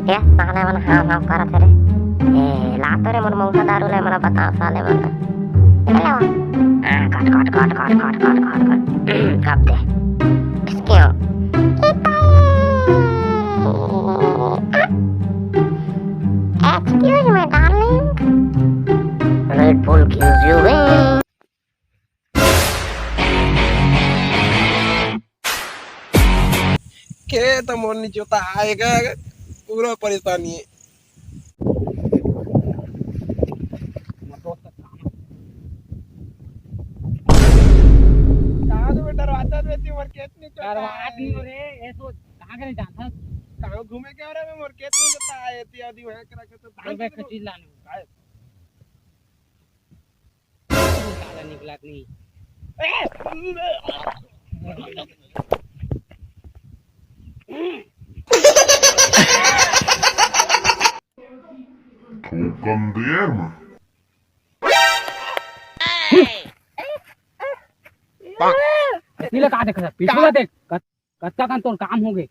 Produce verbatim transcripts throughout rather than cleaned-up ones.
ए, साले मन हाव हाव करत हे रे। ए, ला तो रे मोर मउहा दारू ले, मन बता साले मन। ले वा। आ, कट, कट, कट। अब दे। किसके हो? Excuse me, darling. Red Bull gives you wings. खेत मोर नी जोता आएगा, पूरा परेशानी है। कहाँ से बेटा रास्ता देती मोर खेत नी जोता करवा है। नहीं हो रे, ये सोच, कहाँ के नहीं जानता? कहाँ घूमे के हो रे, मैं मोर खेत नी जोता है, एती आदि वहाँ के रखे तो धान और बैठ के के चीज लाने। साला निकलत नहीं। थूकन दे ना। नीला का देख, पीछू ला देख। कतका कन तोर काम होगे?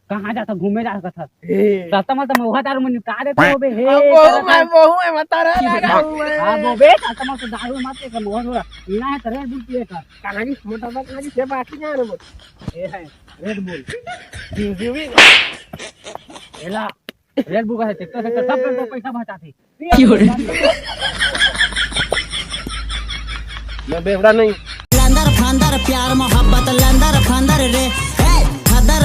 कहाँ जाथस? घूमे जाथस? ए। रस्ता म त मउहा दारू मन निपटा देते होबे। हे, अब बहू करत मैं, हस। बहू मैं, बता रहा लगा हूँ मैं। हाँ, वो बे, रस्ता म त दारू मत पी कर, मउहा थोड़ा पीना है त Red Bull पिए कर। कहाँ की मोटा बात लगी, ये बात ही कहाँ रे बोल। ये है, Red Bull। जी, जी, भी। एला, Red Bull का है, ट्रैक्टर, ट्रैक्टर, सब पे पैसा बचाते। क्यों रे? मैं बेवड़ा नहीं। लंदर फंदर प्यार मोहब्बत लंदर फंदर रे, ए, फदर।